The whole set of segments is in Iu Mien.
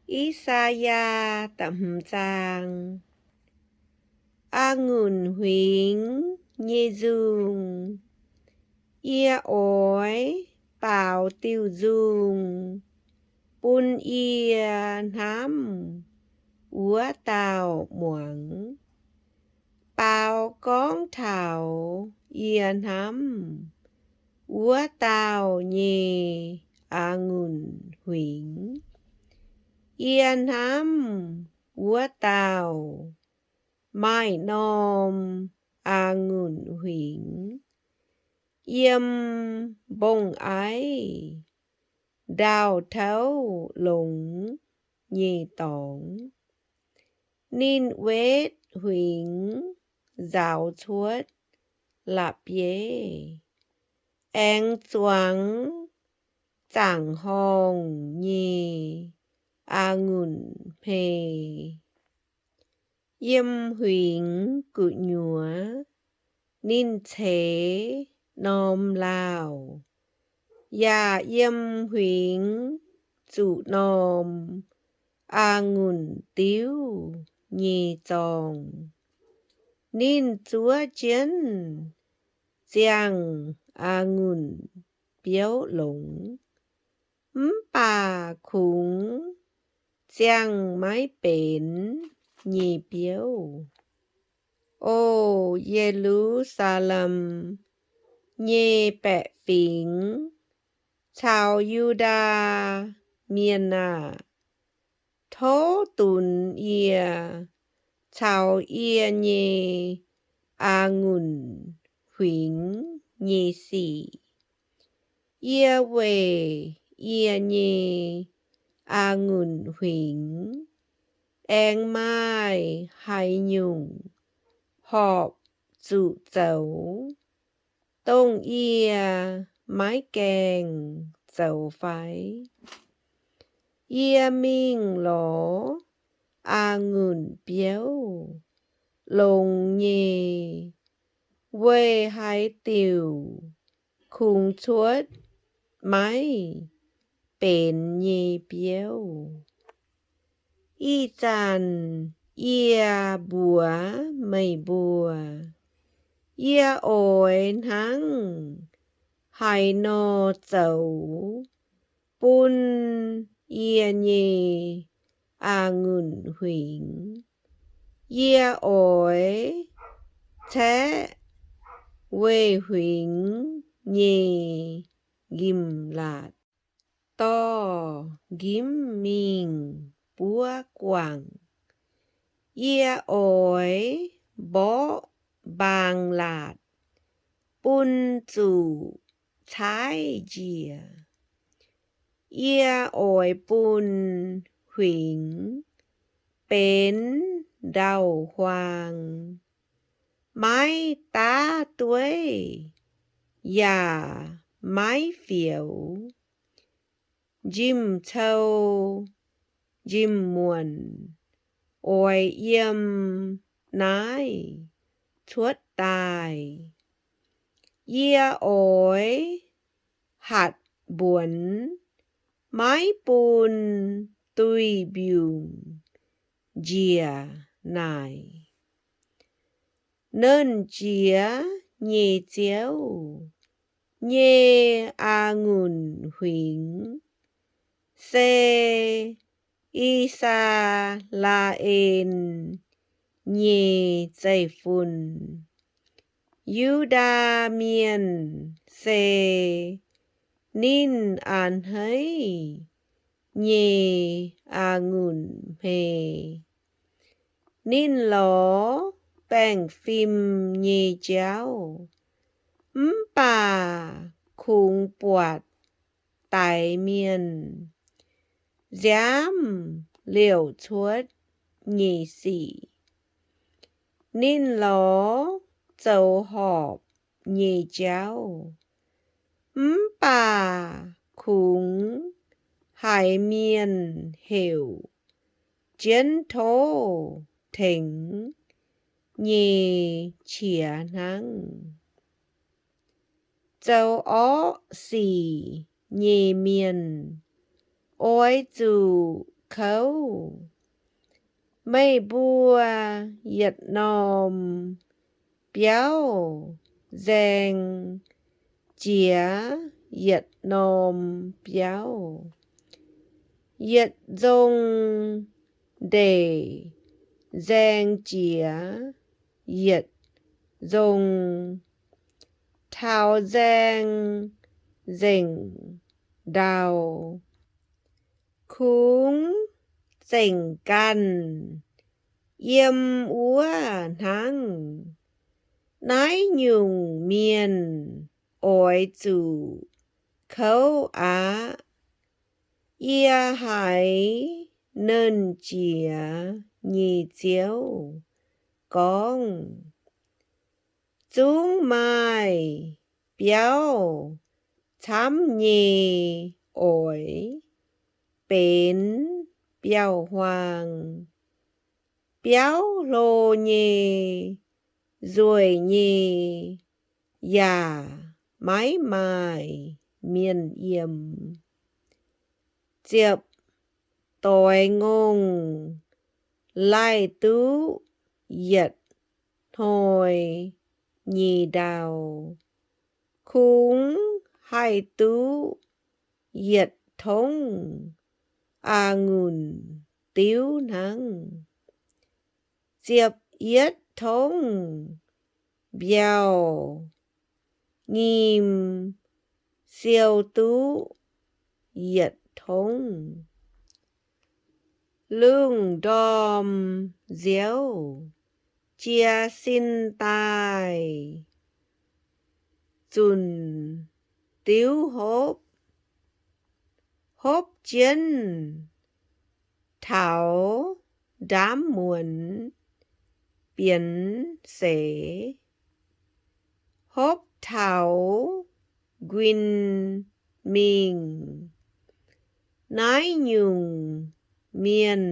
I^saa^yaa da'hmz zaang. A'ngunc huingx nyei nzung. Yie oix baaux diuh nzung bun yie hnamv wuov dauh muangx. Baaux gorngv taux yie hnamv wuov dauh nyei a'ngunc huingx. Yie hnamv wuov dauh maaih norm a'ngunc huingx yiem mbong-aiv ndau-touv longx nyei dorngx. Ninh wetv huingx nzaaux cuotv la'bieiv, aengx zuangx zaangc horngh nyei a'ngunc hmei. Yiem huingx gu'nyuoz ninh ceix norm lauh, yaac yiem huingx zuqc norm a'ngunc diuv nyei zorngh. Ninh zuov jienv ziangh a'ngunc biouv longx, mv baac kungx ziangh maiv benx nyei biouv. O Ye^lu^saa^lem nyei baeqc fingx caux Yu^ndaa Mienh aah! Tov dunx yie caux yie nyei a'ngunc huingx nyei sic. Yie weic yie nyei a'ngunc huingx aengx maaih haaix nyungc horpc zuqc zoux, dongh yie maiv gaengh zoux fai? Yie mingh lorz a'ngunc biouv longx nyei, weic haaix diuc kungx cuotv maiv benx nyei biouv? Ih zanc yie mbuox meih mbuo, yie oix hnangv haaix nor zoux bun yie nyei a'ngunc huingx. Yie oix caeqv weih huingx nyei njimv-laatc dorh njimv mingh buov guangc. Yie oix mborqv mbaang laatc bun zuqc caaiv njiec. Yie oix bun huingx benx ndau-huaang, maiv daav dueiv yaac maiv fioux. Njimv-cou njimv-muonc oix yiem naaiv cuotv daaih. Yie oix hatc mbuonx maiv bun duih mbiungc njiec naaic. Nernh Jiex nyei Ziouv nyei a'ngunc huingx se I^saa^laa^en nyei zeiv-fun. Yu^ndaa Mienh se ninh a'hneiv nyei a'ngunc hmei. Ninh lorz baengh fim nyei jauv, mv baac kungx buatc daix mienh nziaamv liouc cuotv nyei sic. Ninh lorz zoux horpc nyei jauv, mv baac kungx haiz mienh heuc jienv tov tengx nyei qiex hnangv. Zoux orqv sic nyei mienh oix zuqc kouv. Meih mbuo yietc norm biauv nzaeng jiex yietc norm biauv, yietc nzong ndeic nzaeng jiex yietc nzong, taux nzaeng nzengc ndau. Kungx zengc ganh yiem wuov hnangv. Naaiv nyungc mienh oix zuqc kouv aqv. Yie haiz Nernh Jiex nyei Ziouv gorngv, zungv maaih biauv camv nyei oix benx biauv-huaang. Biauv hlo nyei, nzueic nyei, yaac maiv maaih mienh yiem. Ziepc doix ngongh laih duqv yietc hnoi nyei ndau, kungx haih duqv yietc tongv a'ngunc diuv hnangv. Ziepc yietc tongv mbiauh nyim siou duqv yietc tongv. Lungh ndorm nziouv jiez sin daaih, zunc diuv hopv, hopv jienv taux ndaamv muonz bienx seix, hopv taux nquin mingh. Naaiv nyungc mienh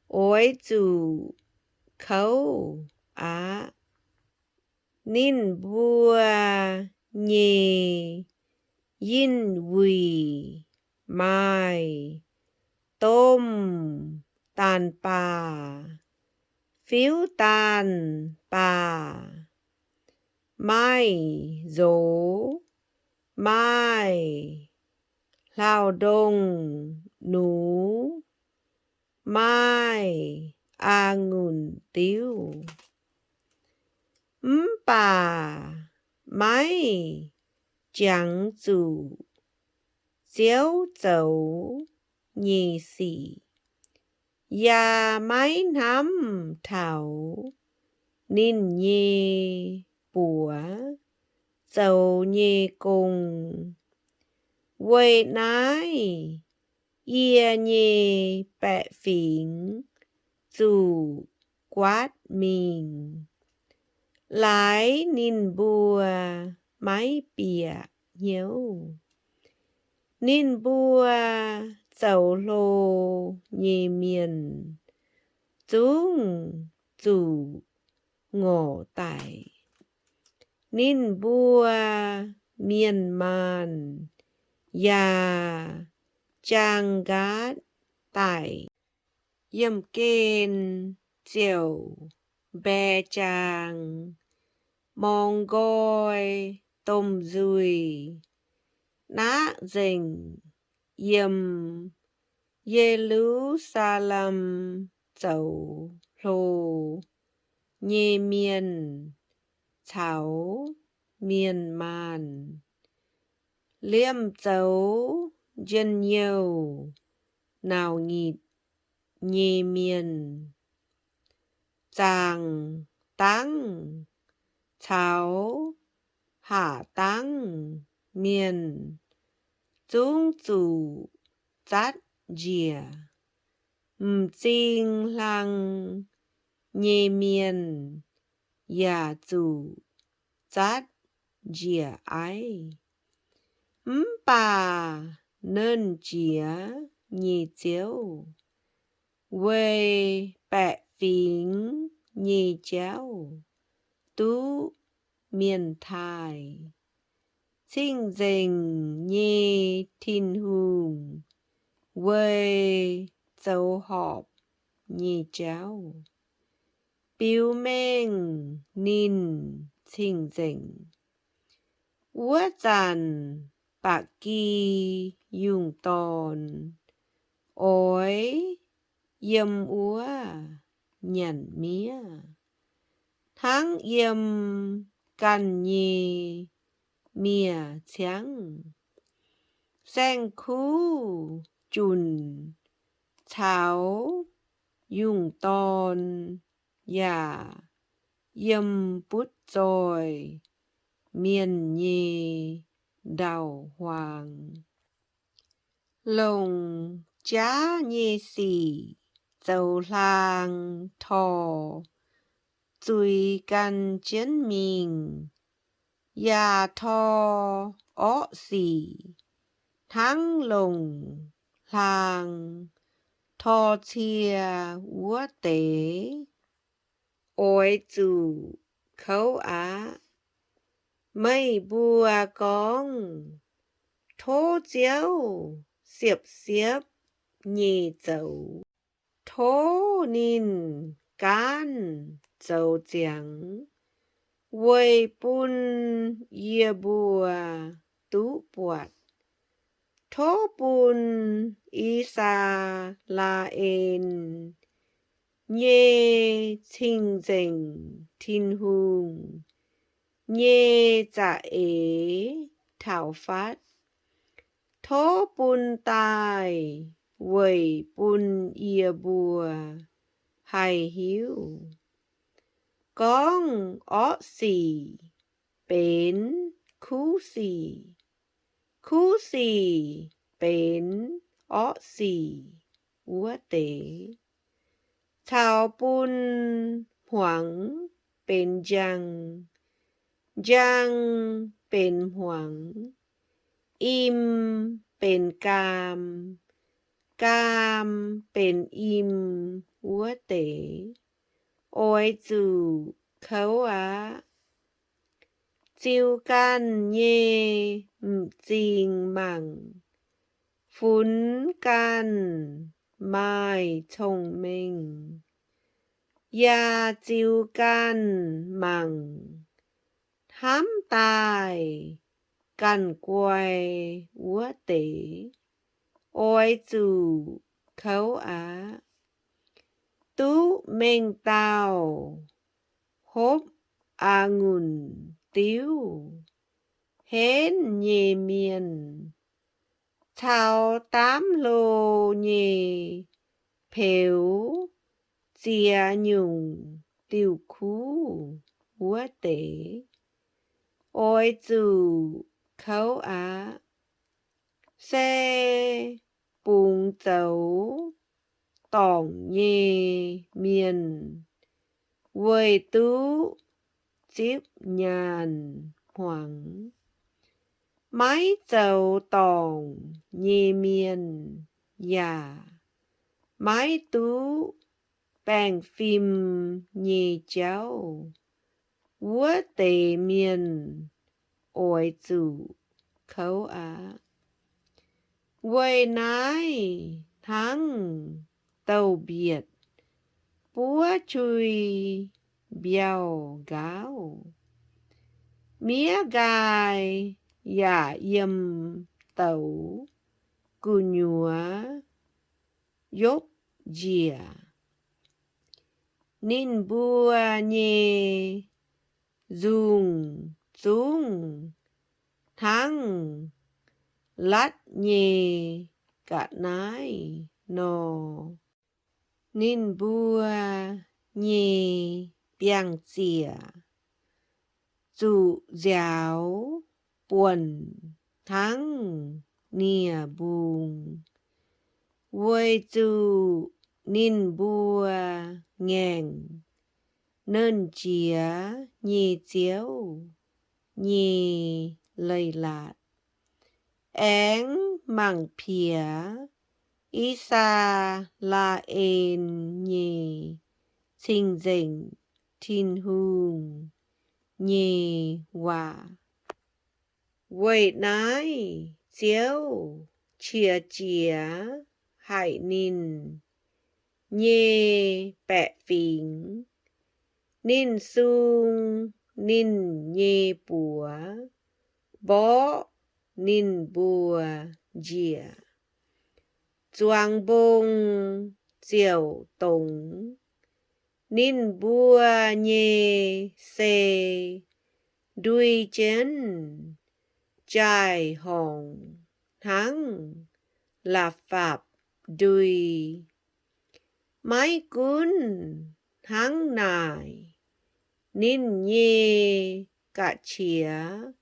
oix zuqc kouv aqv. Ninh mbuo nyei yinh wuic maaih domh daanh baah, fiuv daanh baah, maaih nzox, maaih hlauv-ndongh nux, maaih a'ngunc diuv, mv baac maiv jangx zuqc Ziouv zoux nyei sic, yaac maiv hnamv taux ninh nyei buoz zoux nyei gong. Weic naaiv yie nyei baeqc fingx zuqc guaatv mingh, laaix ninh mbuo maiv bieqc hnyouv. Ninh mbuo zoux hlo nyei mienh zungv zuqc ngorc daic. Ninh mbuo mienh maanh yaac jaang nqaatv daic. Yiemh gen ziouc mbae jaang, morngx nqoi domh nzuih naqv nzengc yiem Ye^lu^saa^lem zoux hlo nyei mienh caux mienh maanh, liemh zoux njien-youh nauc nyitc nyei mienh, zaangc dangv caux haac dangv mienh zungv zuqc zatv njiec. M'zing hlang nyei mienh yaac zuqc zatv njiec aiv. Mv baac Nernh Jiex nyei Ziouv weic baeqc fingx nyei jauv duqv mienh taaih. Cing-Nzengc nyei Tin-Hungh weic zoux horpc nyei jauv, biux mengh ninh cing-nzengc. Wuov zanc ba'gi yungh dorn oix yiem wuov nyanc miev, hnangv yiem ganh nyei miev-ciangv. Saeng-kuv junc caux yungh dorn yaac yiem butv zoih mienh nyei ndau-huaang. Longc jaav nyei sic zoux hlaang tor zuiz gan jienv mingh, yaac tor orqv sic hnangv longc hlaang tor cie wuov deix, oix zuqc kouv aqv. Meih mbuo gorngv, Tov Ziouv siepv-siepv nyei zoux. Tov ninh gaanv zoux ziangx weic bun yie mbuo duqv buatc. Tov bun I^saa^laa^en nyei Cing-Nzengc Tin-Hungh nyei za'eix taux fatv. Tov bun daaih weic bun yie mbuo haih hiuv. Gorngv orqv sic benx kuv sic, kuv sic benx orqv sic wuov deix, caux bun hmuangx benx njang, njang benx hmuangx, im benx gaam, gaam benx im wuov deix, oix zuqc kouv aqv. Ziux ganh nyei m'zing mangc, funx ganh maaih cong-mengh, yaac ziux ganh mangc hnamv daaih ganh guai wuov deix, oix zuqc kouv aqv. Duqv mengh dauh hopv a'ngunc diuv henv nyei mienh, caux daamv hlo nyei peux ziex nyungc diuh kuv wuov deix, oix zuqc kouv aqv. Se bungx zoux dorngc nyei mienh weic duqv zipv nyaanh hmuangx. Maiv zoux dorngc nyei mienh yaac maiv duqv baengh fim nyei jauv wuov deix mienh oix zuqc kouv aqv. Weic naaiv hnangv douz-mbietc buov qui mbiauh nqaauv, miev nqaai yaac yiem douz gu'nyuoz yopv njiec. Ninh mbuo nyei nzungh zungv hnangv latv nyei ga'naaiv nor. Ninh mbuo nyei biangh ziec zuqc nziaaux buonc hnangv nie-mbung, weic zuqc ninh mbuo ngaengc Nernh Jiex nyei Ziouv nyei leiz-latc, aengx mangc piex I^saa^laa^en nyei Cing-Nzengc Tin-Hungh nyei waac. Weic naaiv Ziouv qiex jiez haic ninh nyei baeqc fingx. Ninh sung ninh nyei buoz, mborqv ninh mbuo njiec, zuangx mbong ziouc dongz. Ninh mbuo nyei sei ndui jienv jaai-horngc hnangv la'fapv ndui. Maiv gunv hnangv naaic, ninh nyei ga'qiex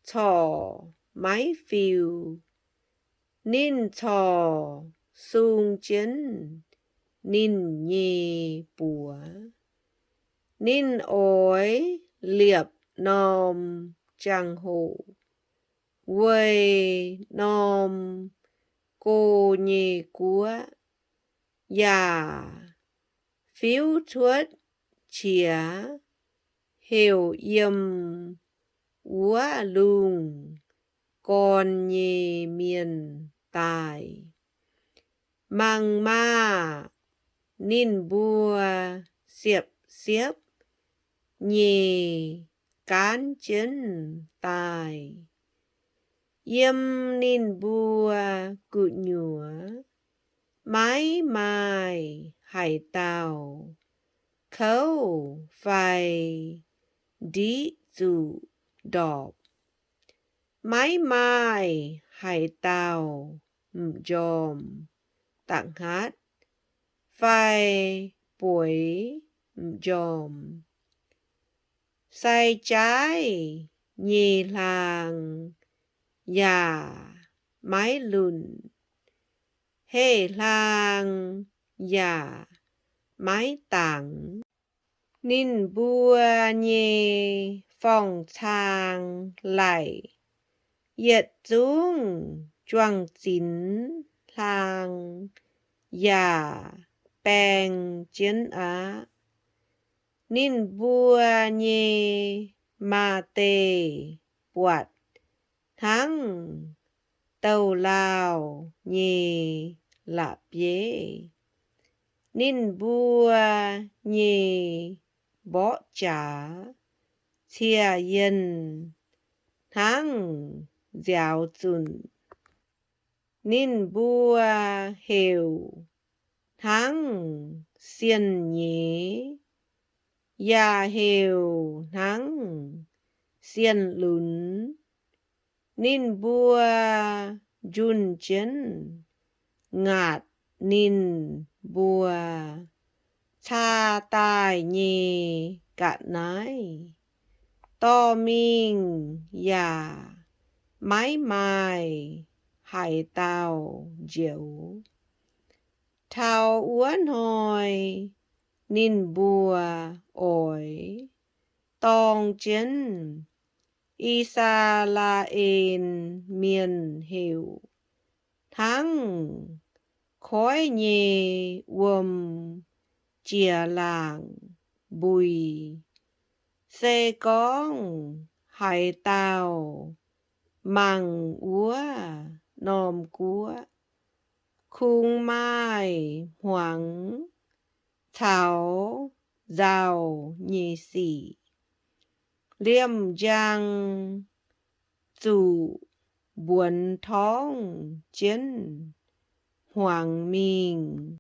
corc maiv fiu. Ninh corc sung jienv ninh nyei buoz. Ninh oix liepc norm jangx-hoc weic norm go nyei guoqv, yaac fiuv cuotv qiex heuc yiem wuov lungh gorn nyei mienh daaih. Mangc maah! Ninh mbuo siepv-siepv nyei gaanv jienv daaih. Yiem ninh mbuo gu'nyuoz maiv maaih haaix dauh kouv fai ndiqv zuqc ndorpc. Maiv maaih haaix dauh m'njormh da'hnaatv fai bueix m'njormh. Sai-jaaiv nyei hlaang yaac maiv lunc, heh hlaang yaac maiv dangx. Ninh mbuo nyei forng-cang laic yietc zungv juang-zinx hlaang yaac baeng jienv aqv. Ninh mbuo nyei maaz-deih buatc hnangv douh lauh nyei la'bieiv. Ninh mbuo nyei mborqv jaax ciex yienh hnangv nziaaux zunc. Ninh mbuo heuc hnangv sienh nyeiz, yaac heuc hnangv sienh lunx. Ninh mbuo njunh jienv ngaatc ninh mbuo caa daaih nyei ga'naaiv. Dorh mingh yaac maiv maaih haaix dauh njoux. Taux wuov hnoi ninh mbuo oix dorng jienv I^saa^laa^en Mienh heuc hnangv koiv nyei wuom jiex laangc mbui. Se gorngv haaix dauh mangc wuov norm guoqv, kungx maaih hmuangx caux nzauh nyei sic, liemh njang zuqc mbuonx torngv jienv hmuangx mingh.